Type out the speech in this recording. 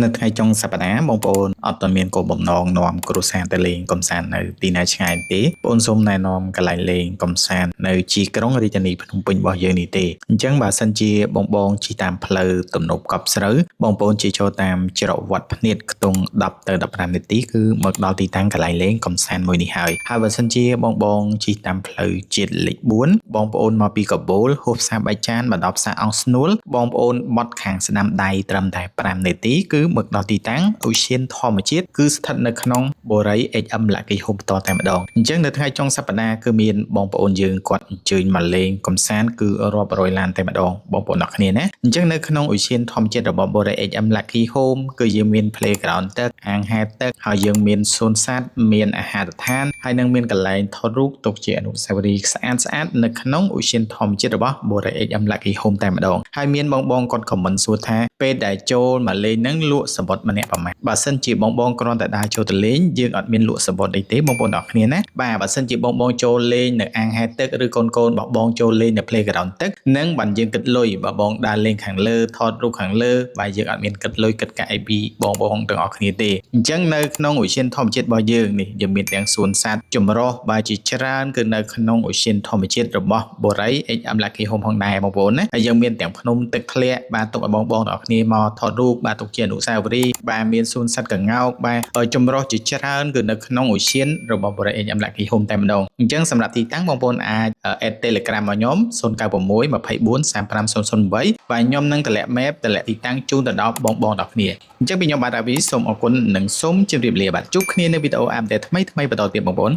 នៅថ្ងៃចុងសប្តាហ៍បងប្អូនអត់ទាន់មានគោលបំណងនាំគ្រួសារទៅលេងកម្សាន្តនៅទីណាឆ្ងាយទេបងប្អូនសូមណែនាំកន្លែងលេងកម្សាន្តនៅជាយក្រុងរាជធានីភ្នំពេញរបស់យើងនេះទេអញ្ចឹងបើសិនជាបងបងជិះតាមផ្លូវទំនប់កប់ស្រូវបងប្អូនជិះចូលតាមច្រកវត្តភ្នៀតខ្ទង់10ទៅ15នាទីគឺមកដល់ទីតាំងកន្លែងលេងកម្សាន្តមួយនេះហើយហើយបើសិនជាបងបងជិះតាមផ្លូវជាតិលេខ4បងប្អូនមកពីកបូលហួសផ្សារបែកចានមកដល់ផ្សារអង្គស្នួលបងប្អូនបត់ខាងស្ដាំដៃត្រឹមតែ5នាទីគឺមកដល់ទីតាំងឧទ្យានធម្មជាតិគឺស្ថិតនៅក្នុងបូរី HM Lucky Home ផ្ទាល់តែម្ដងអញ្ចឹងនៅថ្ងៃចុងសប្តាហ៍គឺមានបងប្អូនយើងគាត់អញ្ជើញមកលេងកម្សាន្តគឺរាប់រយឡានតែម្ដងបងប្អូនអរគ្នាណាអញ្ចឹងនៅក្នុងឧទ្យានធម្មជាតិរបស់បូរី HM Lucky Home គឺយើងមាន playground ទឹកអាងហែលទឹកហើយយើងមានសួនសត្វមានអាហារដ្ឋានហើយនឹងមានកន្លែងថតរូបទុកជាអនុស្សាវរីយ៍ស្អាតស្អាតនៅក្នុងឧទ្យានធម្មជាតិរបស់បូរី HM Lucky Home តែម្ដងហើយមានបងបងគាត់ comment សួរថាពេលដែលចូលមកលេងហ្នឹងលក់សំបុត្រម្នាក់ប្រហែលបើសិនជាបងបងគ្រាន់តែដើរចូលទៅលេងយើងអត់មានលក់សំបុត្រអីទេបងប្អូនអរគ្នាណាបាទបើសិនជាបងបងចូលលេងនៅអាងហែលទឹកឬកូនកូនរបស់បងចូលលេងនៅ playground ទឹកនឹងបានយើងគិតលុយបើបងដើរលេងខាងលើថតរូបខាងលើបាទយើងអត់មានគិតលុយគិតកាក់អីពីបងបងទាំងអស់គ្នាទេអញ្ចឹងនៅក្នុងឧទ្យានធម្មជាតិរបស់យើងនេះយើងមានទាំងសួនសត្វចម្រុះបាទជាច្រើនគឺនៅក្នុងឧទ្យានធម្មជាតិរបស់បូរី HM Lucky Home ផងដែរបងប្អូនណាហើយយើងមានទាំងភ្នំទឹកធ្លាក់បាទទុកឲ្យបងបងទាំងអស់គ្នាមកថតរូបបាទទុកជាអនុស្សាវរីយ៍បាទមានសួនសត្វក្ងោកបាទចម្រុះជាច្រើនគឺនៅក្នុងឧទ្យានរបស់បូរី HM Lucky Home តែម្ដងអញ្ចឹងសម្រាប់ទីតាំងបងប្អូនអាច add Telegram មកខ្ញុំ096 24 35008បាទខ្ញុំនឹងតម្លាក់ map តម្លាក់ទីតាំងជូនទៅដល់បងបងទាំងគ្នាអញ្ចឹងពីខ្ញុំបាទរាវីសូមអរគុណនិងសូមជម្រាបលាបាទជួបគ្នានៅវីដេអូ update ថ្មីៗបន្តទៀតបងប្អូន។